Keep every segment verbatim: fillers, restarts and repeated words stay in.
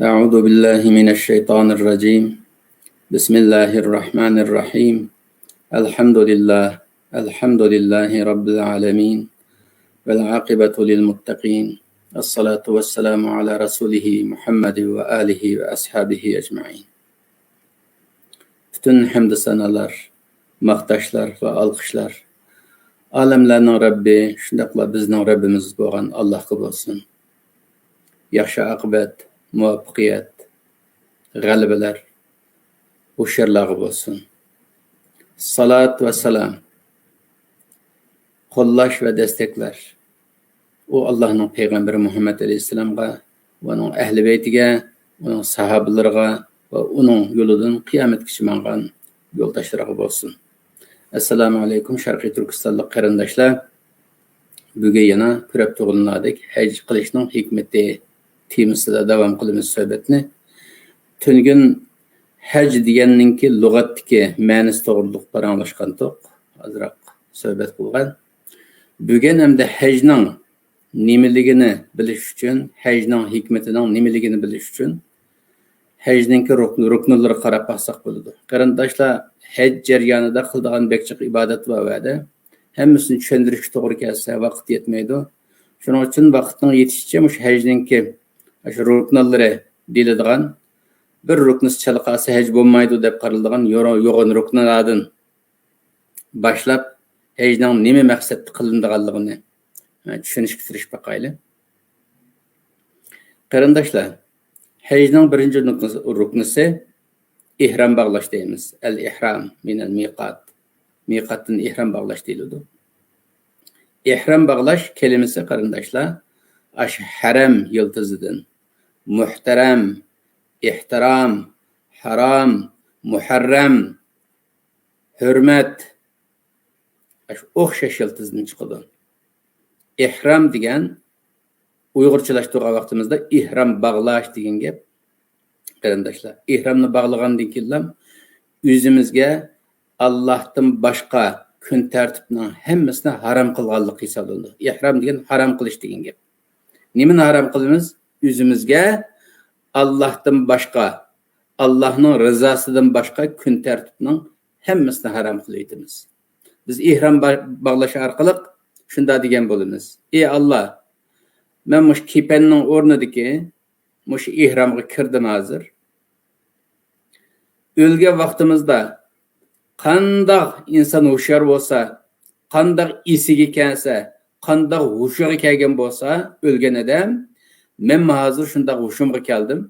أعوذ بالله من الشيطان الرجيم. بسم الله الرحمن الرحيم. الحمد لله. الحمد لله رب العالمين. والعاقبة للمتقين. الصلاة والسلام على رسوله محمد وآله وأصحابه أجمعين. پۈتۈن ھەمدۇ سانالار، ماختاشلار ۋە ئالقىشلار ئالەملەرنىڭ رەببى، شۇنداقلا بىزنىڭ رەببىمىز بولغان ئاللاھقا بولسۇن. ياخشى ئاقىۋەت، مۇۋەپپەقىيەت، غەلىبىلەر ھوشيارلارغا بولسۇن. سالات ۋە سالام، قوللاش ۋە دەستەكلەر ئۇ ئاللاھنىڭ پەيغەمبىرى مۇھەممەد ئەلەيھىسسالامغا، ئۇنىڭ ئەھلى بەيتىگە، ئۇنىڭ ساھابىلىرىغا ۋە ئۇنىڭ يولىدىن قىيامەتكىچە ماڭغان يولداشلىرىغا بولسۇن. ئەسسالامۇ ئەلەيكۇم، شەرقىي تۈركىستانلىق قېرىنداشلار. بۈگۈن يەنە كۆرۈپ تۇرغىنىڭلاردەك ھەج قىلىشنىڭ ھېكمىتى تېمىسىدا داۋام قىلىمىز سۆھبەتنى. تۈنۈگۈن ھەج دېگەننىڭكى لۇغەتتىكى مەنىسى توغرۇلۇق پاراڭلاشقانتۇق، ئازراق سۆھبەت قىلغان. بۈگۈن ئەمدى ھەجنىڭ نېمىلىكىنى بىلىش ئۈچۈن، ھەجنىڭ ھېكمىتىنىڭ نېمىلىكىنى بىلىش ئۈچۈن، ھەجنىڭكى رۇكن-، رۇكنلىرىغا قاراپ باقساق بولىدۇ. قېرىنداشلار، ھەج جەريانىدا قىلىدىغان بەك جىق ئىبادەت بار ئۇ يەردە. ھەممىسىنى چۈشەندۈرۈشكە توغرا كەلسە، ۋاقىت يەتمەيدۇ. شۇنىڭ ئۈچۈن ۋاقىتنىڭ يېتىشىچە مۇشۇ ھەجنىڭكى، شۇ رۇكنلىرى دېيىلىدىغان، بىر رۇكنىسى چالا قالسا ھەج بولمايدۇ دەپ قارىلىدىغان يورۇ-، يوغان رۇكنلاردىن باشلاپ، ھەجنىڭ نېمە مەقسەتتە قىلىنىدىغانلىقىنى چۈشىنىشكە تىرىشىپ باقايلى. قېرىنداشلار، ھەجنىڭ بىرىنچى نۇقتىسى، رۇكنىسى ئېھرام باغلاش دەيمىز. ئەل ئېھرام مىنەل مىقات. مىقاتتىن ئېھرام باغلاش دېيىلىدۇ. ئېھرام باغلاش كەلىمىسى، قېرىنداشلار، ئاشۇ ھەرەم يىلتىزىدىن، مۇھتەرەم، ئېھتىرام، ھارام، مۇھەررەم، ھۆرمەت، ئاشۇ ئوخشاش يىلتىزدىن چىقىدۇ. ئېھرام دېگەن ئۇيغۇرچىلاشتۇرغان ۋاقتىمىزدا ئېھرام باغلاش دېگەن گەپ، قېرىنداشلار. ئېھرامنى باغلىغاندىن كېيىنلا ئۆزىمىزگە ئاللاھتىن باشقا كۈن تەرتىپنىڭ ھەممىسىنى ھارام قىلغانلىق ھېسابلىنىدۇ. ئېھرام دېگەن ھارام قىلىش دېگەن گەپ. نېمىنى ھارام قىلىمىز؟ ئۆزىمىزگە ئاللاھتىن باشقا، ئاللاھنىڭ رىزاسىدىن باشقا كۈن تەرتىپنىڭ ھەممىسىنى ھارام قىلىۋېتىمىز. بىز ئېھرام با-، باغلاش ئارقىلىق شۇنداق دېگەن بولىمىز: «ئى ئاللا، مەن مۇشۇ كېپەننىڭ ئورنىدىكى مۇشۇ ئېھرامغا كىردىم ھازىر. ئۆلگەن ۋاقتىمىزدا قانداق ئىنسان ھوشيار بولسا، قانداق ئېسىگە كەلسە، قانداق ھوشىغا كەلگەن بولسا ئۆلگەن ئادەم، مەنمۇ ھازىر شۇنداق ھوشۇمغا كەلدىم.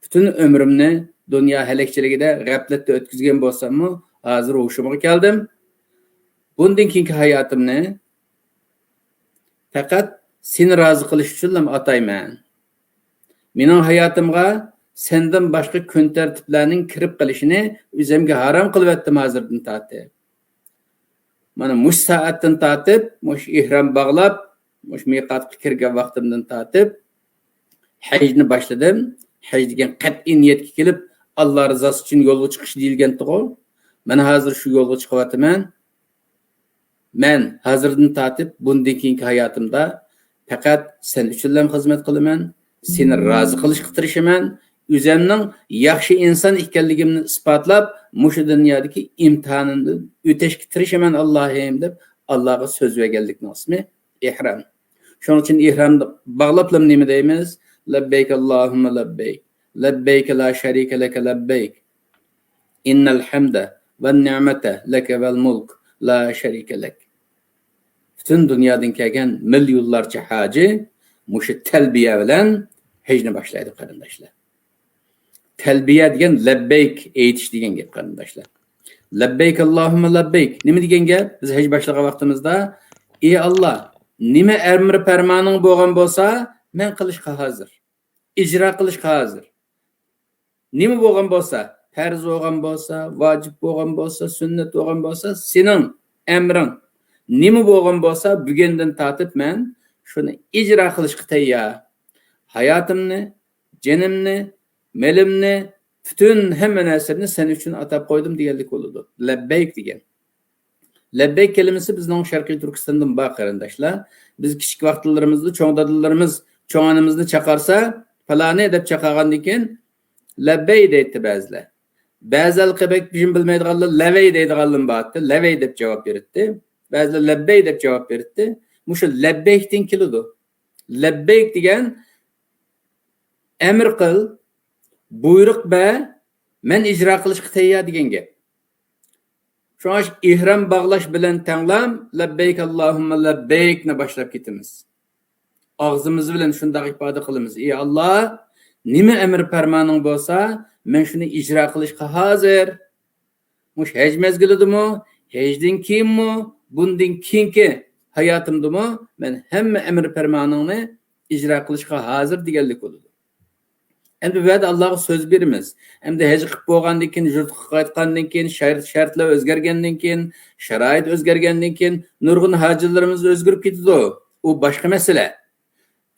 پۈتۈن ئۆمرۈمنى دۇنيا ھەلەكچىلىكىدە، غەپلەتتە ئۆتكۈزگەن بولساممۇ، ھازىر ھوشۇمغا كەلدىم. بۇندىن كېيىنكى ھاياتىمنى پەقەت سېنى رازى قىلىش ئۈچۈنلا ئاتايمەن. مېنىڭ ھاياتىمغا سەندىن باشقا كۈن تەرتىپلەرنىڭ كىرىپ قېلىشىنى ئۆزۈمگە ھارام قىلىۋەتتىم ھازىردىن تارتىپ. مانا مۇشۇ سائەتتىن تارتىپ، مۇشۇ ئېھرام باغلاپ، مۇشۇ مىقاتقا كىرگەن ۋاقتىمدىن تارتىپ ھەجنى باشلىدىم. ھەج دېگەن قەتئىي نىيەتكە كېلىپ، ئاللا رىزاسى ئۈچۈن يولغا چىقىش دېيىلگەنتىغۇ. مانا ھازىر شۇ يولغا چىقىۋاتىمەن. مەن ھازىردىن تارتىپ بۇندىن كېيىنكى ھاياتىمدا پەقەت سەن ئۈچۈنلا خىزمەت قىلىمەن، سېنى رازى قىلىشقا تىرىشىمەن، ئۆزۈمنىڭ ياخشى ئىنسان ئىكەنلىكىمنى ئىسپاتلاپ، مۇشۇ دۇنيادىكى ئىمتىھانىمدىن ئۆتەشكە تىرىشىمەن، ئاللاھىم» دەپ، ئاللاغا سۆز بەرگەنلىكنىڭ ئىسمى ئېھرام. شۇنىڭ ئۈچۈن ئېھرامنى باغلاپلا نېمە دەيمىز؟ «لەببەيك ئاللاھۇممە لەببەيك. لەببەيك لا شەرىكە لەكە لەببەيك. ئىننەل ھەمدە ۋەن نىئمەتە لەكە ۋەل مۇلك لا شەرىكە لەك.» پۈتۈن دۇنيادىن كەلگەن مىليونلارچە ھاجى مۇشۇ تەلبىيە بىلەن ھەجنى باشلايدۇ، قېرىنداشلار. تەلبىيە دېگەن لەببەيك ئېيتىش دېگەن گەپ، قېرىنداشلار. لەببەيك ئاللاھۇممە لەببەيك. نېمە دېگەن گەپ؟ بىز ھەج باشلىغان ۋاقتىمىزدا، «ئى ئاللا، نېمە ئەمر پەرمانىڭ بولغان بولسا، مەن قىلىشقا ھازىر. ئىجرا قىلىشقا ھازىر. نېمە بولغان بولسا، پەرز بولغان بولسا، ۋاجىپ بولغان بولسا، سۈننەت بولغان بولسا، سېنىڭ ئەمرىڭ نېمە بولغان بولسا، بۈگۈندىن تارتىپ مەن شۇنى ئىجرا قىلىشقا تەييار. ھاياتىمنى، جېنىمنى، مېلىمنى، پۈتۈن ھەممە نەرسەمنى سەن ئۈچۈن ئاتاپ قويدۇم» دېگەنلىك بولىدۇ. لەببەيك دېگەن. لەببەيك كەلىمىسى بىزنىڭ شەرقىي تۈركىستاندىمۇ بار، قېرىنداشلار. بىز كىچىك ۋاقىتلىرىمىزدا چوڭ دادىلىرىمىز چوڭ ئانىمىزنى چاقارسا، پالانى دەپ چاقىرغاندىن كېيىن، لەببەي دەيتتى بەزىلەر. بەزى ھېلىقى بەك بىلمەيدىغانلار لەۋەي دەيدىغانلار بارتتى. لەۋەي دەپ جاۋاب بېرىتتى. بەزىلەر لەببەي دەپ جاۋاب بېرىتتى. مۇشۇ لەببەيكتىن كېلىدۇ. لەببەيك دېگەن ئەمر قىل، بۇيرۇق بەر، مەن ئىجرا قىلىشقا تەييار دېگەن گەپ. شۇڭا ئېھرام باغلاش بىلەن تەڭلا لەببەيك ئاللاھۇممە لەببەيكنى باشلاپ كېتىمىز. ئاغزىمىز بىلەن شۇنداق ئىپادە قىلىمىز: ئى ئاللا، نېمە ئەمر پەرمانىڭ بولسا، مەن شۇنى ئىجرا قىلىشقا ھازىر. مۇشۇ ھەج مەزگىلىدىمۇ، ھەجدىن كېيىنمۇ، بۇندىن كېيىنكى ھاياتىمدىمۇ مەن ھەممە ئەمر پەرمانىڭنى ئىجرا قىلىشقا ھازىر دېگەنلىك بولىدۇ. ئەمدى بۇ يەردە ئاللاغا سۆز بېرىمىز. ئەمدى ھەج قىلىپ بولغاندىن كېيىن، يۇرتقا قايتقاندىن كېيىن، شەرت، شەرتلەر ئۆزگەرگەندىن كېيىن، شارائىت ئۆزگەرگەندىن كېيىن نۇرغۇن ھاجىلىرىمىز ئۆزگىرىپ كېتىدۇ. ئۇ باشقا مەسىلە.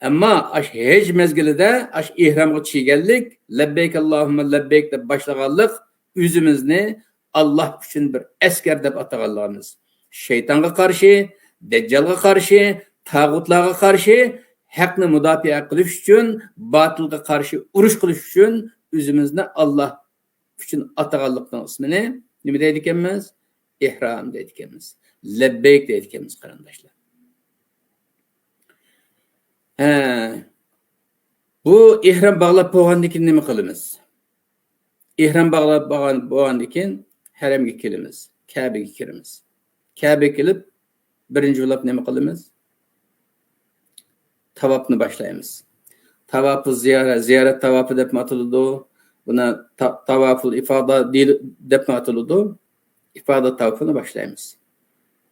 ئەمما ئاشۇ ھەج مەزگىلىدە ئاشۇ ئېھرامغا چىگەنلىك، لەببەيك ئاللاھۇممە لەببەيك دەپ باشلىغانلىق ئۆزىمىزنى ئاللاھ ئۈچۈن بىر ئەسكەر دەپ ئاتىغانلىقىمىز. شەيتانغا قارشى، دەججالغا قارشى، تاغۇتلارغا قارشى ھەقنى مۇداپىئە قىلىش ئۈچۈن، باتىلغا قارشى ئۇرۇش قىلىش ئۈچۈن ئۆزىمىزنى ئاللاھ ئۈچۈن ئاتىغانلىقنىڭ ئىسمىنى نېمە دەيدىكەنمىز؟ ئېھرام دەيدىكەنمىز. لەببەيك دەيدىكەنمىز، قېرىنداشلار. ھە، بۇ ئېھرام باغلاپ بولغاندىن كېيىن نېمە قىلىمىز؟ ئېھرام باغلاپ بولغان، بولغاندىن كېيىن ھەرەمگە كېلىمىز، كەبىگە كىرىمىز. كەبىگە كېلىپ، بىرىنچى بولۇپ نېمە قىلىمىز؟ تاۋاپنى باشلايمىز. تاۋاپۇ زىيارەت، زىيارەت تاۋاپى دەپمۇ ئاتىلىدۇ. بۇنى تا-، تاۋاپۇل ئىفادا دېيىل-، دەپمۇ ئاتىلىدۇ. ئىفادا تاۋاپىنى باشلايمىز.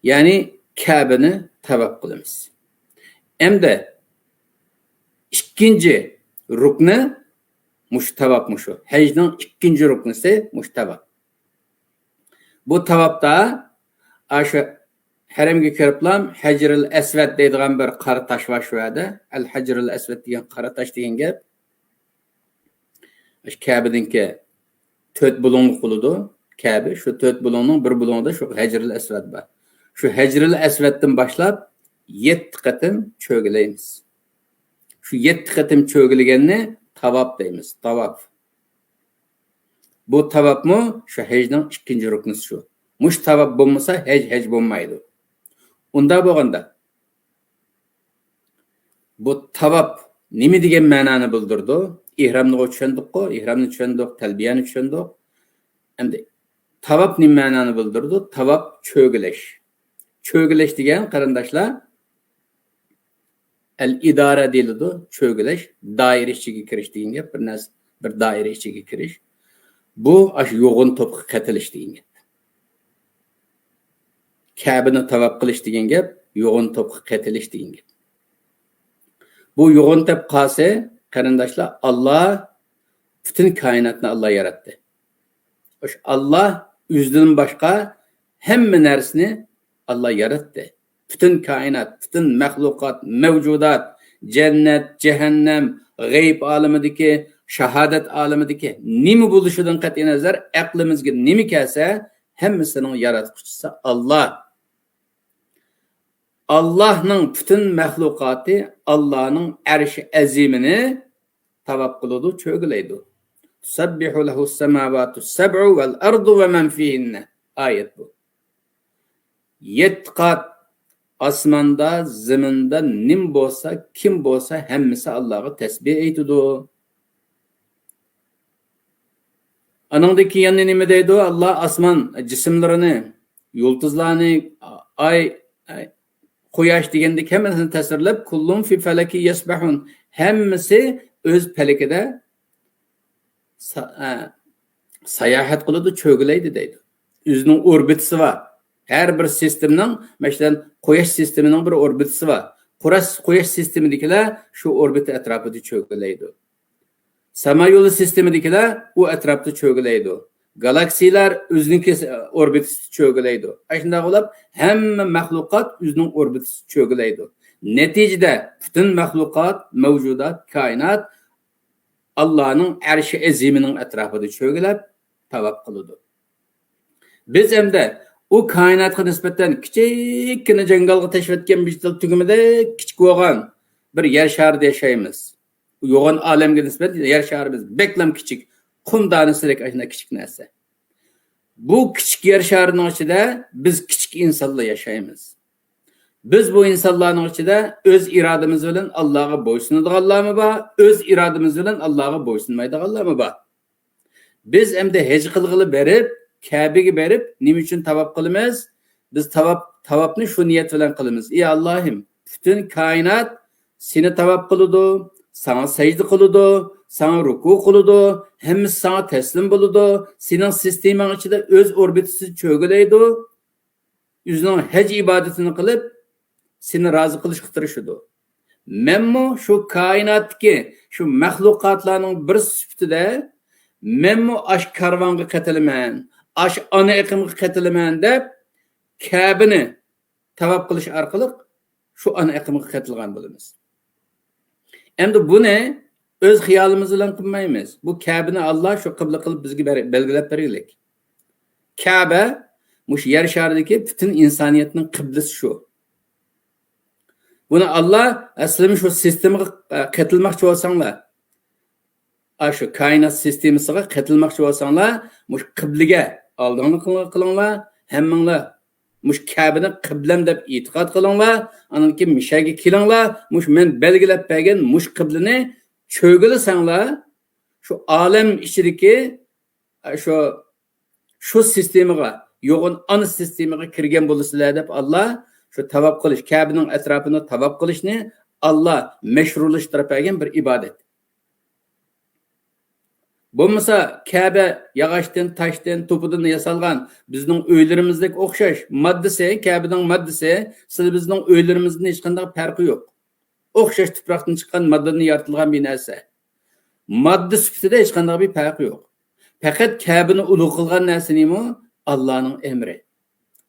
يەنى كەبىنى تاۋاپ قىلىمىز. ئەمدى ئىككىنچى رۇكنى مۇشۇ تاۋاپ، مۇشۇ ھەجنىڭ ئىككىنچى رۇكنىسى مۇشۇ تاۋاپ. بۇ تاۋاپتا ئاشۇ ھەرەمگە كىرىپلا ھەجرىل ئەسۋەد دەيدىغان بىر قارا تاش بار شۇ يەردە. ئەل ھەجرىل ئەسۋەد دېگەن قارا تاش دېگەن گەپ. شۇ كەبىنىڭكى تۆت بۇلۇڭلۇق بولىدۇ. كەبە، شۇ تۆت بۇلۇڭنىڭ بىر بۇلۇڭىدا شۇ ھەجرىل ئەسۋەد بار. شۇ ھەجرىل ئەسۋەدتىن باشلاپ يەتتە قېتىم چۆگىلەيمىز. شۇ يەتتە قېتىم چۆگىلىگەننى تاۋاپ دەيمىز. تاۋاپ. بۇ تاۋاپمۇ شۇ ھەجنىڭ ئىككىنچى رۇكنىسى شۇ. مۇشۇ تاۋاپ بولمىسا ھەج ھەج بولمايدۇ. ئۇنداق بولغاندا، بۇ تاۋاپ نېمە دېگەن مەنانى بىلدۈرىدۇ؟ ئېھرامنىغۇ چۈشەندۇققۇ؟ ئېھرامنى چۈشەندۇق، تەلبىيەنى چۈشەندۇق. ئەمدى تاۋاپ نېمە مەنانى بىلدۈرىدۇ؟ تاۋاپ چۆگىلەش. چۆگىلەش دېگەن، قېرىنداشلار، ئەل ئىدارە دېيىلىدۇ، چۆگىلەش، دائىرە ئىچىگە كىرىش دېگەن گەپ، بىر نەرسە، بىر دائىرە ئىچىگە كىرىش. بۇ ئاشۇ يوغان توپقا قېتىلىش دېگەن گەپ. كەبىنى تاۋاپ قىلىش دېگەن گەپ، يوغان توپقا قېتىلىش دېگەن گەپ. بۇ يوغان توپ قالسا، قېرىنداشلار، ئاللا پۈتۈن كائىناتنى ئاللا ياراتتى. ئاشۇ ئاللا ئۆزىدىن باشقا ھەممە نەرسىنى ئاللا ياراتتى. پۈتۈن كائىنات، پۈتۈن مەخلۇقات، مەۋجۇدات، جەننەت، جەھەننەم، غەيب ئالىمىدىكى، شاھادەت ئالىمىدىكى نېمە بولۇشىدىن قەتئىينەزەر، ئەقلىمىزگە نېمە كەلسە، ھەممىسىنىڭ ياراتقۇچىسى ئاللا. ئاللانىڭ پۈتۈن مەخلۇقاتى ئاللانىڭ ئەرشى ئەزىمىنى تاۋاپ قىلىدۇ، چۆگىلەيدۇ. تۇسەببىھۇ لەھۇس سەماۋاتۇس سەبئۇ ۋەل ئەرضۇ ۋە مەن فىھىننە. ئايەت بۇ. يەتتە قات ئاسماندا، زېمىندا نېمە بولسا، كىم بولسا، ھەممىسى ئاللاغا تەسبىھ ئېيتىدۇ. ئانىڭدىن كېيىن يەنە نېمە دەيدۇ؟ ئاللا ئاسمان جىسىملىرىنى، يۇلتۇزلارنى، ئاي، قۇياش دېگەندەك ھەممىسىنى تەسۋىرلەپ، كۇللۇن فى فەلەكى يەسبەھۇن، ھەممىسى ئۆز پەلىكىدە سا-، ئە، ساياھەت قىلىدۇ، چۆگىلەيدۇ دەيدۇ. ئۆزىنىڭ ئوربىتىسى بار. ھەر بىر سىستېمىنىڭ، مەسىلەن، قۇياش سىستېمىنىڭ بىر ئوربىتىسى بار. قۇراش-، قۇياش سىستېمىدىكىلەر شۇ ئوربىتا ئەتراپىدا چۆگىلەيدۇ. ساما يولى سىستېمىدىكىلەر ئۇ ئەتراپتا چۆگىلەيدۇ. گالاكسىيلار ئۆزىنىڭكى ئوربىتىسىدا چۆگىلەيدۇ. ئاشۇنداق بولۇپ، ھەممە مەخلۇقات ئۆزىنىڭ ئوربىتىسىدا چۆگىلەيدۇ. نەتىجىدە پۈتۈن مەخلۇقات، مەۋجۇدات، كائىنات ئاللانىڭ ئەرشى ئەزىمىنىڭ ئەتراپىدا چۆگىلەپ تاۋاپ قىلىدۇ. بىز ئەمدى ئۇ كائىناتقا نىسبەتەن كىچىككىنە جاڭگالغا تەشۋەتكەن بىر تۈگمىدەك كىچىك بولغان بىر يەر شارىدا ياشايمىز. يوغان ئالەمگە نىسبەتەن يەر شارىمىز بەكلا كىچىك، قۇم دانىسىدەك ئاشۇنداق كىچىك نەرسە. بۇ كىچىك يەر شارىنىڭ ئىچىدە بىز كىچىك ئىنسانلار ياشايمىز. بىز بۇ ئىنسانلارنىڭ ئىچىدە ئۆز ئىرادىمىز بىلەن ئاللاغا بويسۇنىدىغانلارمۇ بار، ئۆز ئىرادىمىز بىلەن ئاللاغا بويسۇنمايدىغانلارمۇ بار. بىز ئەمدى ھەج قىلغىلى بېرىپ، كەبىگە بېرىپ نېمە ئۈچۈن تاۋاپ قىلىمىز؟ بىز تاۋاپ، تاۋاپنى شۇ نىيەت بىلەن قىلىمىز. ئى ئاللاھىم، پۈتۈن كائىنات سېنى تاۋاپ قىلىدۇ، ساڭا سەجدە قىلىدۇ، ساڭا رۇكۇ قىلىدۇ، ھەممىسى ساڭا تەسلىم بولىدۇ، سېنىڭ سىستېماڭ ئىچىدە ئۆز ئوربىتىسىدا چۆگىلەيدۇ. ئۆزىنىڭ ھەج ئىبادىتىنى قىلىپ، سېنى رازى قىلىشقا تىرىشىدۇ. مەنمۇ شۇ كائىناتتىكى شۇ مەخلۇقاتلارنىڭ بىرسى سۈپىتىدە، مەنمۇ ئاشۇ كارۋانغا قېتىلىمەن، ئاشۇ ئانا ئېقىمغا قېتىلىمەن دەپ، كەبىنى تاۋاپ قىلىش ئارقىلىق شۇ ئانا ئېقىمغا قېتىلغان بولىمىز. ئەمدى بۇنى ئۆز خىيالىمىز بىلەن قىلمايمىز. بۇ كەبىنى ئاللا شۇ قىبلە قىلىپ بىزگە بەر-، بەلگىلەپ بەرگىلىك. كەبە مۇشۇ يەر شارىدىكى پۈتۈن ئىنسانىيەتنىڭ قىبلىسى شۇ. بۇنى ئاللا، ئەسلىمە شۇ سىستېمىغا، ئە، قېتىلماقچى بولساڭلار، ئاشۇ كائىنات سىستېمىسىغا قېتىلماقچى بولساڭلار، مۇشۇ قىبلىگە ئالدىڭلار قىلىڭلار، ھەممىڭلار مۇشۇ كەبىنى قىبلەم دەپ ئېتىقاد قىلىڭلار، ئاندىن كېيىن مۇشۇ يەرگە كېلىڭلار، مۇشۇ مەن بەلگىلەپ بەرگەن مۇشۇ قىبلىنى چۆگىلىسەڭلار، شۇ ئالەم ئىچىدىكى، شۇ، شۇ سىستېمىغا، يوغان ئانا سىستېمىغا كىرگەن بولىسىلەر دەپ، ئاللا شۇ تاۋاپ قىلىش، كەبىنىڭ ئەتراپىنى تاۋاپ قىلىشنى ئاللا مەشرۇلاشتۇرۇپ بەرگەن بىر ئىبادەت. بولمىسا كەبە ياغاچتىن، تاشتىن، توپىدىن ياسالغان بىزنىڭ ئۆيلىرىمىزدەك ئوخشاش. ماددىسى، كەبىنىڭ ماددىسى سىلى بىزنىڭ ئۆيلىرىمىزدىن ھېچقانداق پەرقى يوق. ئوخشاش تۇپراقتىن چىققان ماددىدىن يارىتىلغان بىر نەرسە. ماددا سۈپىتىدە ھېچقانداق بىر پەرقى يوق. پەقەت كەبىنى ئۇلۇغ قىلغان نەرسە نېمە؟ ئاللانىڭ ئەمرى.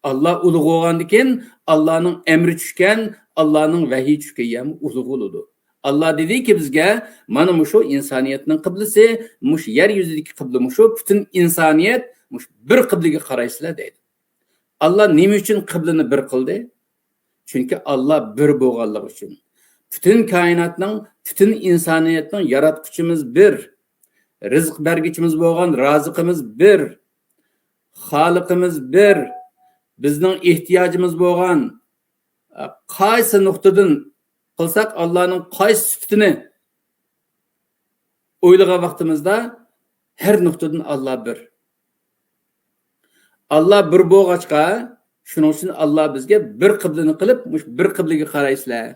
ئاللا ئۇلۇغ بولغاندىكىن، ئاللانىڭ ئەمرى چۈشكەن، ئاللانىڭ ۋەھىي چۈشكەن يەرمۇ ئۇلۇغ بولىدۇ. ئاللا دېدىكى بىزگە، مانا مۇشۇ ئىنسانىيەتنىڭ قىبلىسى، مۇشۇ يەر يۈزىدىكى قىبلە مۇشۇ، پۈتۈن ئىنسانىيەت مۇشۇ بىر قىبلىگە قارايسىلەر دەيدۇ. ئاللا نېمە ئۈچۈن قىبلىنى بىر قىلدى؟ چۈنكى ئاللا بىر بولغانلىقى ئۈچۈن. پۈتۈن كائىناتنىڭ، پۈتۈن ئىنسانىيەتنىڭ ياراتقۇچىمىز بىر. رىزىق بەرگۈچىمىز بولغان رازىقىمىز بىر. خالىقىمىز بىر. بىزنىڭ ئېھتىياجىمىز بولغان، ئە، قايسى نۇقتىدىن قىلساق، ئاللانىڭ قايسى سۈپىتىنى ئويلىغان ۋاقتىمىزدا ھەر نۇقتىدىن ئاللا بىر. ئاللا بىر بولغاچقا، شۇنىڭ ئۈچۈن ئاللا بىزگە بىر قىبلىنى قىلىپ، مۇشۇ بىر قىبلىگە قارايسىلەر.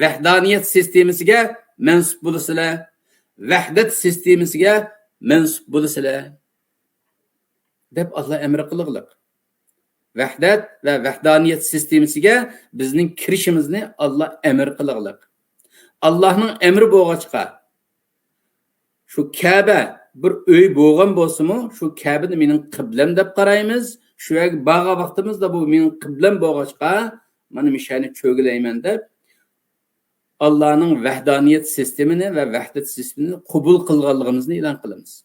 ۋەھدانىيەت سىستېمىسىگە مەنسۇپ بولىسىلەر. ۋەھدەت سىستېمىسىگە مەنسۇپ بولىسىلەر، دەپ ئاللا ئەمر قىلغلىق. ۋەھدەت ۋە ۋەھدانىيەت سىستېمىسىگە بىزنىڭ كىرىشىمىزنى ئاللا ئەمر قىلغلىق. ئاللانىڭ ئەمرى بولغاچقا، شۇ كەبە بىر ئۆي بولغان بولسىمۇ، شۇ كەبىنى مېنىڭ قىبلەم دەپ قارايمىز. شۇ يەرگە بارغان ۋاقتىمىزدا بۇ مېنىڭ قىبلەم بولغاچقا، مانا مۇشۇ يەرنى چۆگىلەيمەن دەپ، ئاللانىڭ ۋەھدانىيەت سىستېمىنى ۋە ۋەھدەت سىستېمىنى قوبۇل قىلغانلىقىمىزنى ئېلان قىلىمىز.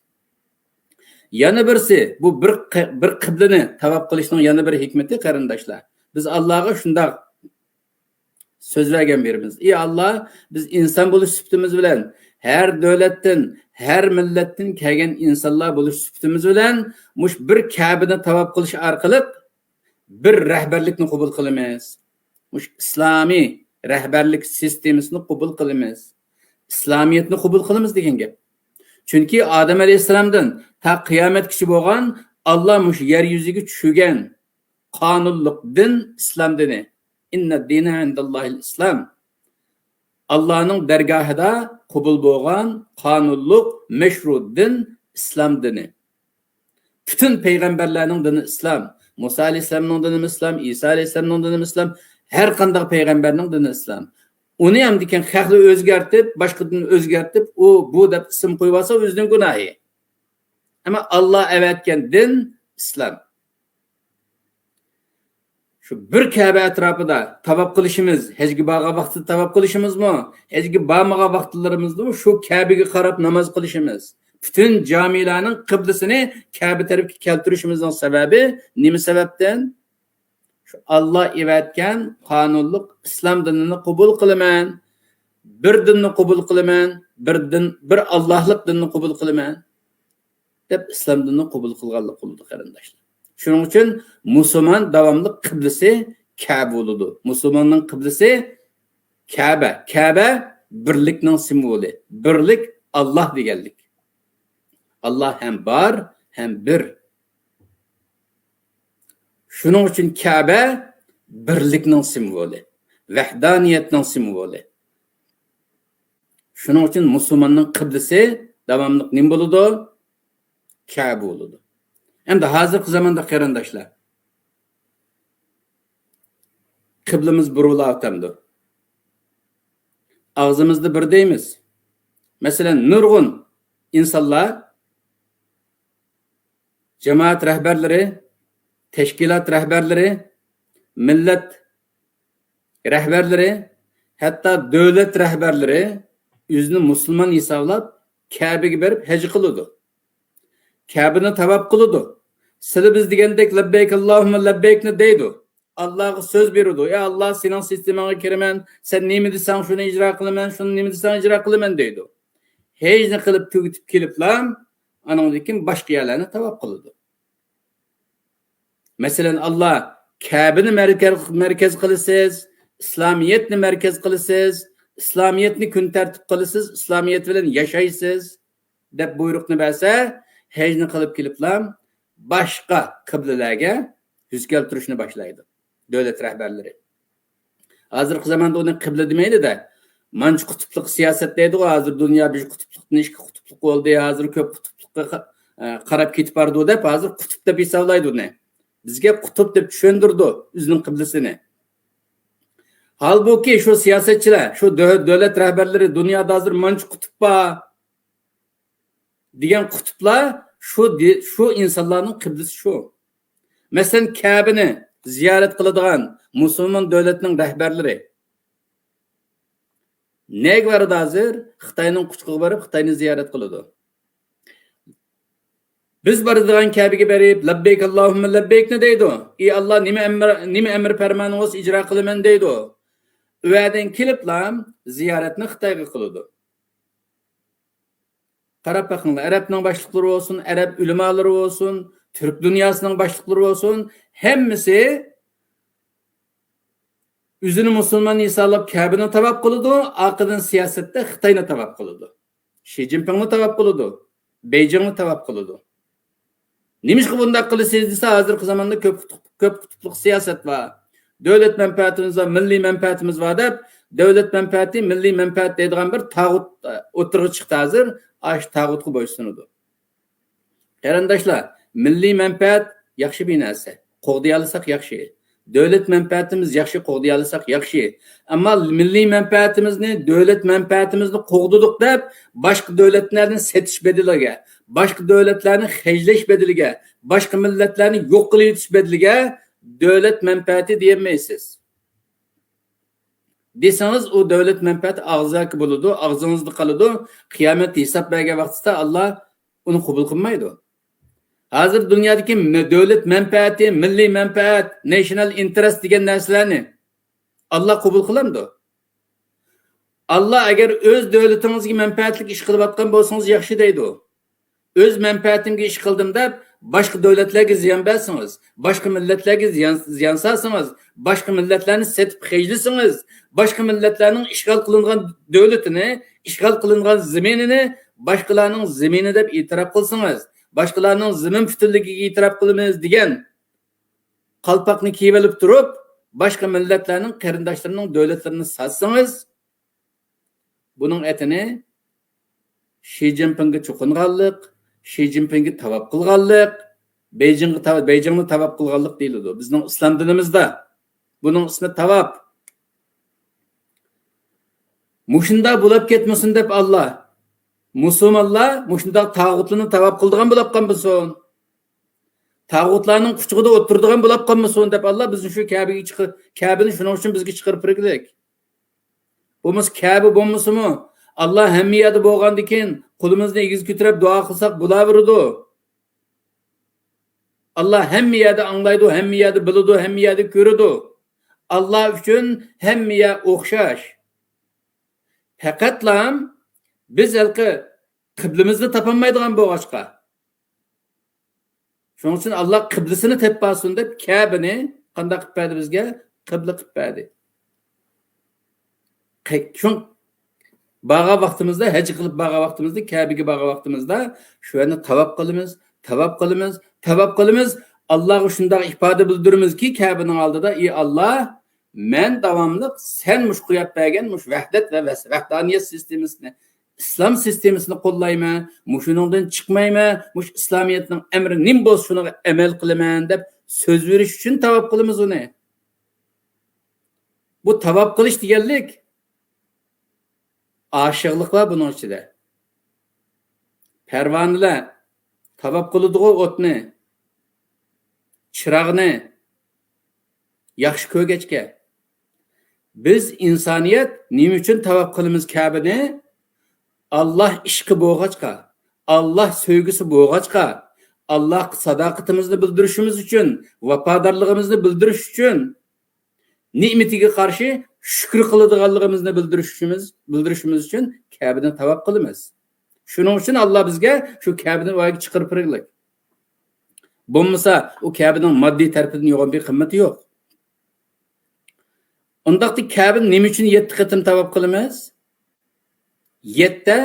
يەنە بىرسى، بۇ بىر قى-، بىر قىبلىنى تاۋاپ قىلىشنىڭ يەنە بىر ھېكمىتى، قېرىنداشلار. بىز ئاللاغا شۇنداق سۆز بەرگەن بىرىمىز. ئى ئاللا، بىز ئىنسان بولۇش سۈپىتىمىز بىلەن، ھەر دۆلەتتىن، ھەر مىللەتتىن كەلگەن ئىنسانلار بولۇش سۈپىتىمىز بىلەن مۇشۇ بىر كەبىنى تاۋاپ قىلىش ئارقىلىق بىر رەھبەرلىكنى قوبۇل قىلىمىز. مۇشۇ ئىسلامىي رەھبەرلىك سىستېمىسىنى قوبۇل قىلىمىز. ئىسلامىيەتنى قوبۇل قىلىمىز دېگەن گەپ. چۈنكى ئادەم ئەلەيھىسسالامدىن تا قىيامەتكىچە بولغان ئاللا مۇشۇ يەر يۈزىگە چۈشۈرگەن قانۇنلۇق دىن ئىسلام دىنى. ئىننەددىنە ئىندەللاھىل ئىسلام. ئاللانىڭ دەرگاھىدا قوبۇل بولغان قانۇنلۇق، مەشرۇ دىن ئىسلام دىنى. پۈتۈن پەيغەمبەرلەرنىڭ دىنى ئىسلام. مۇسا ئەلەيھىسسالامنىڭ دىنىمۇ ئىسلام، ئىسا ئەلەيھىسسالامنىڭ دىنىمۇ ئىسلام، ھەر قانداق پەيغەمبەرنىڭ دىنى ئىسلام. ئۇنى ئەمدىكىن خەقلەر ئۆزگەرتىپ، باشقا دىن ئۆزگەرتىپ، ئۇ، بۇ دەپ ئىسىم قويۇۋالسا، ئۆزىنىڭ گۇناھى. ئەمما ئاللا ئەۋەتكەن دىن ئىسلام. شۇ بىر كەبە ئەتراپىدا تاۋاپ قىلىشىمىز، ھەجگە بارغان ۋاقتىدا تاۋاپ قىلىشىمىزمۇ، ھەجگە بارمىغان ۋاقىتلىرىمىزدىمۇ شۇ كەبىگە قاراپ ناماز قىلىشىمىز. پۈتۈن جامىلارنىڭ قىبلىسىنى كەبە تەرەپكە كەلتۈرۈشىمىزنىڭ سەۋەبى نېمە سەۋەبتىن؟ شۇ ئاللا ئەۋەتكەن قانۇنلۇق ئىسلام دىنىنى قوبۇل قىلىمەن. بىر دىننى قوبۇل قىلىمەن، بىر دىن، بىر ئاللاھلىق دىننى قوبۇل قىلىمەن دەپ ئىسلام دىنىنى قوبۇل قىلغانلىق بولىدۇ، قېرىنداشلار. شۇنىڭ ئۈچۈن مۇسۇلمان داۋاملىق قىبلىسى كەبە بولىدۇ. مۇسۇلماننىڭ قىبلىسى كەبە. كەبە بىرلىكنىڭ سىمۋولى. بىرلىك، ئاللاھ دېگەنلىك. ئاللاھ ھەم بار، ھەم بىر. شۇنىڭ ئۈچۈن كەبە بىرلىكنىڭ سىمۋولى، ۋەھدانىيەتنىڭ سىمۋولى. شۇنىڭ ئۈچۈن مۇسۇلماننىڭ قىبلىسى داۋاملىق نېمە بولىدۇ؟ كەبە بولىدۇ. ئەمدى ھازىرقى زاماندا، قېرىنداشلار، قىبلىمىز بۇرۇلاۋاتامدۇ؟ ئاغزىمىزدا بىر دەيمىز. مەسىلەن، نۇرغۇن ئىنسانلار، جامائەت رەھبەرلىرى، تەشكىلات رەھبەرلىرى، مىللەت رەھبەرلىرى، ھەتتا دۆلەت رەھبەرلىرى ئۆزىنى مۇسۇلمان ھېسابلاپ، كەبىگە بېرىپ ھەج قىلىدۇ. كەبىنى تاۋاپ قىلىدۇ. سىلى بىز دېگەندەك لەببەيك ئاللاھۇممە لەببەيكنى دەيدۇ. ئاللاغا سۆز بېرىدۇ. ئەي ئاللا، سېنىڭ سىستېماڭغا كىرىمەن، سەن نېمە دېسەڭ، شۇنى ئىجرا قىلىمەن، شۇنى نېمە دېسەڭ، ئىجرا قىلىمەن دەيدۇ. ھەجنى قىلىپ تۈگىتىپ كېلىپلا، ئانىڭدىن كېيىن باشقا يەرلەرنى تاۋاپ قىلىدۇ. مەسىلەن، ئاللا، كەبىنى مەركەز، مەركەز قىلىسىز، ئىسلامىيەتنى مەركەز قىلىسىز، ئىسلامىيەتنى كۈن تەرتىپ قىلىسىز، ئىسلامىيەت بىلەن ياشايسىز، دەپ بۇيرۇقنى بەرسە، ھەجنى قىلىپ كېلىپلا باشقا قىبلىلەرگە يۈز كەلتۈرۈشنى باشلايدۇ دۆلەت رەھبەرلىرى. ھازىرقى زاماندا ئۇنى قىبلە دېمەيلى-دە، مانچە قۇتۇپلۇق سىياسەت دەيدىغۇ، ھازىر دۇنيا بىر قۇتۇپلۇقتىن ئىككى قۇتۇپلۇق بولدى، ھازىر كۆپ قۇتۇپلۇققا قا-، ئە، قاراپ كېتىپ بارىدۇ دەپ، ھازىر قۇتۇپ دەپ ھېسابلايدۇ ئۇنى. بىزگە قۇتۇپ دەپ چۈشەندۈرىدۇ ئۆزىنىڭ قىبلىسىنى. ھالبۇكى، شۇ سىياسەتچىلەر، شۇ دۆ-، دۆلەت رەھبەرلىرى، دۇنيادا ھازىر مانچە قۇتۇپ بار دېگەن قۇتۇپلار شۇ دې-، شۇ ئىنسانلارنىڭ قىبلىسى شۇ. مەسىلەن، كەبىنى زىيارەت قىلىدىغان مۇسۇلمان دۆلەتنىڭ رەھبەرلىرى نەگە بارىدۇ ھازىر؟ خىتاينىڭ قۇچىقىغا بېرىپ، خىتاينى زىيارەت قىلىدۇ. بىز بارىدىغان كەبىگە بېرىپ، لەببەيك ئاللاھۇممە لەببەيكنى دەيدۇ. ئى ئاللا، نېمە ئەمر، نېمە ئەمر پەرمانىڭ بولسا ئىجرا قىلىمەن دەيدۇ. ئۇ يەردىن كېلىپلا زىيارەتنى خىتايغا قىلىدۇ. قاراپ بېقىڭلار، ئەرەبنىڭ باشلىقلىرى بولسۇن، ئەرەب ئۆلىمالىرى بولسۇن، تۈرك دۇنياسىنىڭ باشلىقلىرى بولسۇن، ھەممىسى ئۆزىنى مۇسۇلمان ھېسابلاپ كەبىنى تاۋاپ قىلىدۇ، ئارقىدىن سىياسەتتە خىتاينى تاۋاپ قىلىدۇ. شى جىنپىڭنى تاۋاپ قىلىدۇ، بېيجىڭنى تاۋاپ قىلىدۇ. نېمىشقا بۇنداق قىلىسىز دېسە، ھازىرقى زاماندا كۆپ قۇتۇپ-، كۆپ قۇتۇپلۇق سىياسەت بار. دۆلەت مەنپەئەتىمىز بار، مىللىي مەنپەئەتىمىز بار دەپ، دۆلەت مەنپەئەتى، مىللىي مەنپەئەت دەيدىغان بىر تاغۇت، ئە، ئوتتۇرىغا چىقتى ھازىر، ئاشۇ تاغۇتقا بويسۇنىدۇ. قېرىنداشلار، مىللىي مەنپەئەت ياخشى بىر نەرسە. قوغدىيالىساق ياخشى. دۆلەت مەنپەئەتىمىز ياخشى، قوغدىيالىساق ياخشى. ئەمما مىللىي مەنپەئەتىمىزنى، دۆلەت مەنپەئەتىمىزنى قوغدىدۇق دەپ، باشقا دۆلەتلەرنى سېتىش بەدىلىگە، باشقا دۆلەتلەرنى خەجلەش بەدىلىگە، باشقا مىللەتلەرنى يوق قىلىۋېتىش بەدىلىگە دۆلەت مەنپەئەتى دېيەلمەيسىز. دېسىڭىز، ئۇ دۆلەت مەنپەئەتى ئاغزاكى بولىدۇ، ئاغزىڭىزدا قالىدۇ. قىيامەتتە ھېساب بەرگەن ۋاقتىدا ئاللا ئۇنى قوبۇل قىلمايدۇ. ھازىر دۇنيادىكى م-، دۆلەت مەنپەئەتى، مىللىي مەنپەئەت، نېشنال ئىنتېرېست دېگەن نەرسىلەرنى ئاللا قوبۇل قىلامدۇ؟ ئاللا ئەگەر ئۆز دۆلىتىڭىزگە مەنپەئەتلىك ئىش قىلىۋاتقان بولسىڭىز ياخشى دەيدۇ. ئۆز مەنپەئەتىمگە ئىش قىلدىم دەپ، باشقا دۆلەتلەرگە زىيان بەرسىڭىز، باشقا مىللەتلەرگە زىيان، زىيان سالسىڭىز، باشقا مىللەتلەرنى سېتىپ خەجلىسىڭىز، باشقا مىللەتلەرنىڭ ئىشغال قىلىنغان دۆلىتىنى، ئىشغال قىلىنغان زېمىنىنى باشقىلارنىڭ زېمىنى دەپ ئېتىراپ قىلسىڭىز، باشقىلارنىڭ زېمىن پۈتۈنلۈكىگە ئېتىراپ قىلىمىز دېگەن قالپاقنى كىيىۋېلىپ تۇرۇپ، باشقا مىللەتلەرنىڭ قېرىنداشلىرىنىڭ دۆلەتلىرىنى ساتسىڭىز، بۇنىڭ ئېتىنى شى جىنپىڭگە چوقۇنغانلىق، شى جىنپىڭگە تاۋاپ قىلغانلىق، بېيجىڭغا تاۋ-، بېيجىڭنى تاۋاپ قىلغانلىق دېيىلىدۇ بىزنىڭ ئىسلام دىنىمىزدا. بۇنىڭ ئىسمى تاۋاپ. مۇشۇنداق بولاپ كەتمىسۇن دەپ ئاللا، مۇسۇلمانلار مۇشۇنداق تاغۇتلارنى تاۋاپ قىلىدىغان بولاپ قالمىسۇن. تاغۇتلارنىڭ قۇچىقىدا ئولتۇرىدىغان بولاپ قالمىسۇن دەپ ئاللا بىزنى شۇ كەبىگە چىقىر-، كەبىنى شۇنىڭ ئۈچۈن بىزگە چىقىرىپ بەرگۈدەك. بولمىسا كەبە بولمىسىمۇ، ئاللا ھەممە يەردە بولغاندىكىن، قولىمىزنى ئېگىز كۆتۈرۈپ دۇئا قىلساق بولاۋېرىدۇ. ئاللا ھەممە يەردە ئاڭلايدۇ، ھەممە يەردە بىلىدۇ، ھەممە يەردە كۆرىدۇ. ئاللا ئۈچۈن ھەممە يەر ئوخشاش. پەقەتلا بىز ھېلىقى قىبلىمىزنى تاپالمايدىغان بولغاچقا، شۇنىڭ ئۈچۈن ئاللا قىبلىسىنى تېپىپ بارسۇن دەپ، كەبىنى قانداق قىلىپ بەردى بىزگە؟ قىبلە قىلىپ بەردى. قەي-، شۇ بارغان ۋاقتىمىزدا، ھەج قىلىپ بارغان ۋاقتىمىزدا، كەبىگە بارغان ۋاقتىمىزدا شۇ يەرنى تاۋاپ قىلىمىز، تاۋاپ قىلىمىز، تاۋاپ قىلىمىز. ئاللاغا شۇنداق ئىپادە بىلدۈرىمىزكى، كەبىنىڭ ئالدىدا، ئى ئاللا، مەن داۋاملىق سەن مۇشۇ قويۇپ بەرگەن مۇشۇ ۋەھدەت ۋە ۋەس-، ۋەھدانىيەت سىستېمىسىنى، ئىسلام سىستېمىسىنى قوللايمەن، مۇشۇنىڭدىن چىقمايمەن، مۇشۇ ئىسلامىيەتنىڭ ئەمرى نېمە بولسا شۇنىڭغا ئەمەل قىلىمەن دەپ سۆز بېرىش ئۈچۈن تاۋاپ قىلىمىز ئۇنى. بۇ تاۋاپ قىلىش دېگەنلىك ئاشىقلىق بار بۇنىڭ ئىچىدە. پەرۋانىلەر تاۋاپ قىلىدىغۇ ئوتنى، چىراغنى ياخشى كۆرگەچكە. بىز ئىنسانىيەت نېمە ئۈچۈن تاۋاپ قىلىمىز كەبىنى؟ ئاللا ئىشقى بولغاچقا، ئاللا سۆيگۈسى بولغاچقا، ئاللاغا ساداقىتىمىزنى بىلدۈرۈشىمىز ئۈچۈن، ۋاپادارلىقىمىزنى بىلدۈرۈش ئۈچۈن، نېمىتىگە قارشى شۈكۈر قىلىدىغانلىقىمىزنى بىلدۈرۈشىمىز، بىلدۈرۈشىمىز ئۈچۈن كەبىنى تاۋاپ قىلىمىز. شۇنىڭ ئۈچۈن ئاللا بىزگە شۇ كەبىنى ۋايىگە چىقىرىپ بېرىگلىك. بولمىسا ئۇ كەبىنىڭ ماددىي تەرىپىدىن يوغان بىر قىممىتى يوق. ئۇنداقتا كەبىنى نېمە ئۈچۈن يەتتە قېتىم تاۋاپ قىلىمىز؟ يەتتە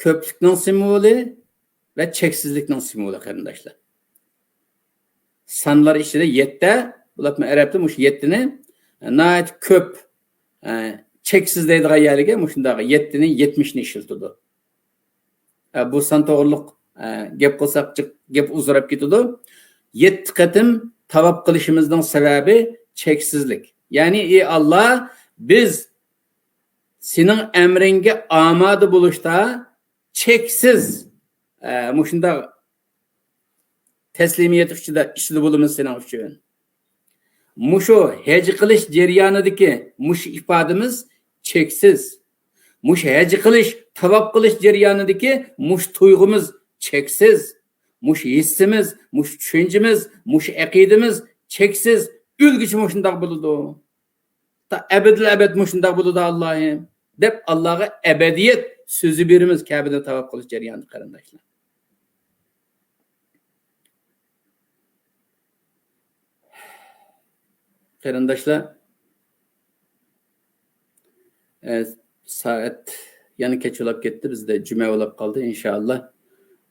كۆپلۈكنىڭ سىمۋولى ۋە چەكسىزلىكنىڭ سىمۋولى، قېرىنداشلار. سانلار ئىچىدە يەتتە، بولۇپمۇ ئەرەبتە مۇشۇ يەتتىنى ناھايىتى كۆپ، ئە، چەكسىز دەيدىغان يەرگە مۇشۇنداق يەتتىنى، يەتمىشنى ئىشلىتىدۇ. ئە، بۇ سان توغرىلىق، ئە، گەپ قىلساق جىق گەپ ئۇزىراپ كېتىدۇ. يەتتە قېتىم تاۋاپ قىلىشىمىزنىڭ سەۋەبى چەكسىزلىك. يەنى، ئى ئاللا، بىز سېنىڭ ئەمرىڭگە ئامادە بولۇشتا چەكسىز، ئە، مۇشۇنداق تەسلىمىيەت ئىچىدە، ئىچىدە بولىمىز سېنىڭ ئۈچۈن. مۇشۇ ھەج قىلىش جەريانىدىكى مۇشۇ ئىپادىمىز چەكسىز. مۇشۇ ھەج قىلىش، تاۋاپ قىلىش جەريانىدىكى مۇشۇ تۇيغۇمىز چەكسىز. مۇشۇ ھېسسىمىز، مۇشۇ چۈشەنچىمىز، مۇشۇ ئەقىدىمىز چەكسىز. ئۆلگۈچە مۇشۇنداق بولىدۇ. تا ئەبەدىل ئەبەد مۇشۇنداق بولىدۇ، ئاللاھىم، دەپ ئاللاغا ئەبەدىيەت سۆزى بېرىمىز كەبىنى تاۋاپ قىلىش جەريانىدا، قېرىنداشلار. قېرىنداشلار، ئە، سائەت يەنە كەچ بولاپ كەتتى، بىزدە جۈمە بولاپ قالدى. ئىنشائاللا،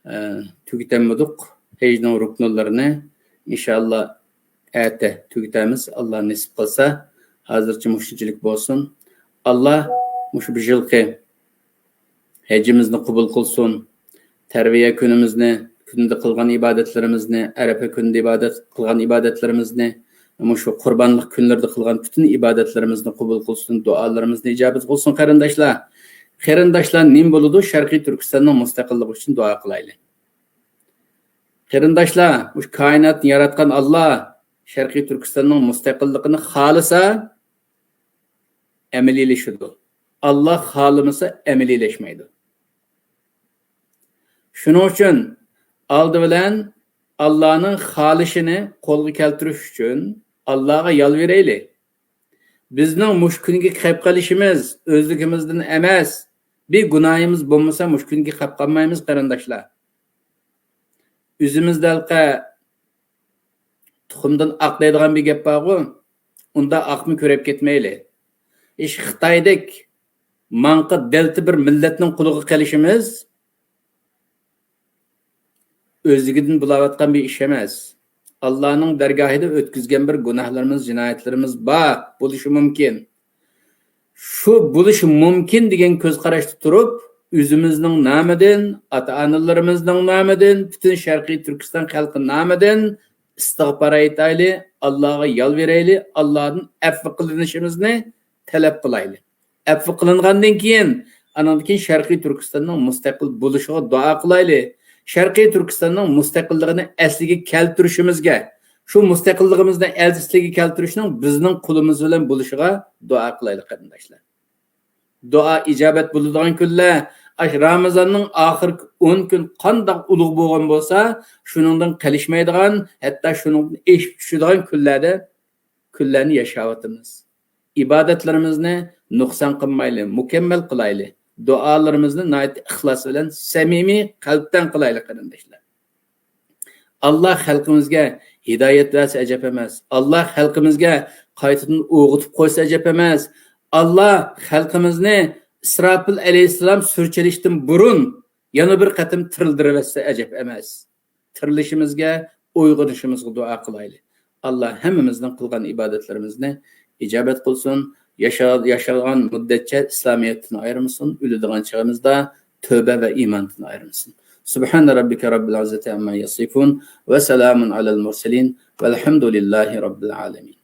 ئە، تۈگىتەلمىدۇق ھەجنىڭ رۇكنۇلىرىنى. ئىنشائاللا، ئەتە تۈگىتەمىز، ئاللا نېسىپ قىلسا. ھازىرچە مۇشۇنچىلىك بولسۇن. ئاللا مۇشۇ بۇ يىلقى ھەجىمىزنى قوبۇل قىلسۇن. تەرۋىيە كۈنىمىزنى، كۈندە قىلغان ئىبادەتلىرىمىزنى، ئەرەپە كۈنىدە ئىبادەت قىلغان ئىبادەتلىرىمىزنى، مۇشۇ قۇربانلىق كۈنلىرىدە قىلغان پۈتۈن ئىبادەتلىرىمىزنى قوبۇل قىلسۇن، دۇئالىرىمىزنى ئىجابەت قىلسۇن، قېرىنداشلار. قېرىنداشلار، نېمە بولىدۇ؟ شەرقىي تۈركىستاننىڭ مۇستەقىللىقى ئۈچۈن دۇئا قىلايلى. قېرىنداشلار، مۇشۇ كائىناتنى ياراتقان ئاللا شەرقىي تۈركىستاننىڭ مۇستەقىللىقىنى خالىسا، ئەمەلىيلىشىدۇ. ئاللا خالىمىسا، ئەمەلىيلەشمەيدۇ. شۇنىڭ ئۈچۈن ئالدى بىلەن ئاللانىڭ خالىشىنى قولغا كەلتۈرۈش ئۈچۈن ئاللاغا يالۋۇرايلى. بىزنىڭ مۇشۇ كۈنگە كەپ قېلىشىمىز ئۆزلۈكىمىزدىن ئەمەس. بىر گۇناھىمىز بولمىسا، مۇشۇ كۈنگە كەپ قالمايمىز، قېرىنداشلار. ئۆزىمىزدە ھېلىقى تۇخۇمدىن ئاق دەيدىغان بىر گەپ بارغۇ، ئۇنداق ئاقمۇ كۆرۈپ كەتمەيلى. ئىش خىتايدەك ماڭقا دەلتە بىر مىللەتنىڭ قولىغا قېلىشىمىز ئۆزلۈكىدىن بولاۋاتقان بىر ئىش ئەمەس. ئاللانىڭ دەرگاھىدا ئۆتكۈزگەن بىر گۇناھلىرىمىز، جىنايەتلىرىمىز بار، بولۇشى مۇمكىن. شۇ بولۇشى مۇمكىن دېگەن كۆز قاراشتا تۇرۇپ، ئۆزىمىزنىڭ نامىدىن، ئاتا-ئانىلىرىمىزنىڭ نامىدىن، پۈتۈن شەرقىي تۈركىستان خەلقى نامىدىن ئىستىغپار ئېيتايلى، ئاللاغا يالۋۇرايلى، ئاللادىن ئەپۇ قىلىنىشىمىزنى تەلەپ قىلايلى. ئەپۇ قىلىنغاندىن كېيىن، ئانىڭدىن كېيىن شەرقىي تۈركىستاننىڭ مۇستەقىل بولۇشىغا دۇئا قىلايلى. شەرقىي تۈركىستاننىڭ مۇستەقىللىقىنى ئەسلىگە كەلتۈرۈشىمىزگە، شۇ مۇستەقىللىقىمىزنى ئەسلىگە كەلتۈرۈشنىڭ بىزنىڭ قولىمىز بىلەن بولۇشىغا دۇئا قىلايلى، قېرىنداشلار. دۇئا ئىجابەت بولىدىغان كۈنلەر، ئاشۇ رامىزاننىڭ ئاخىرقى ئون كۈن قانداق ئۇلۇغ بولغان بولسا، شۇنىڭدىن قېلىشمايدىغان، ھەتتا شۇنىڭدىن ئېشىپ چۈشىدىغان كۈنلەردە، كۈنلەرنى ياشاۋاتىمىز. ئىبادەتلىرىمىزنى نۇقسان قىلمايلى، مۇكەممەل قىلايلى. دۇئالىرىمىزنى ناھايىتى ئىخلاس بىلەن، سەمىمىي قەلبتىن قىلايلى، قېرىنداشلار. ئاللا خەلقىمىزگە ھىدايەت بەرسە ئەجەب ئەمەس. ئاللا خەلقىمىزگە قايتىدىن ئويغىتىپ قويسا ئەجەب ئەمەس. ئاللا خەلقىمىزنى ئىسراپىل ئەلەيھىسسالام سۈر چېلىشتىن بۇرۇن يەنە بىر قېتىم تىرىلدۈرۈۋەتسە ئەجەب ئەمەس. تىرىلىشىمىزگە، ئويغىنىشىمىزغا دۇئا قىلايلى. ئاللا ھەممىمىزنىڭ قىلغان ئىبادەتلىرىمىزنى ئىجابەت قىلسۇن. ياشا-، ياشىغان مۇددەتچە ئىسلامىيەتتىن ئايرىمىسۇن. ئۆلىدىغان چېغىمىزدا تۆبە ۋە ئىماندىن ئايرىمىسۇن. سبحان ربك رب العزة عما يصفون وسلام على المرسلين والحمد لله رب العالمين.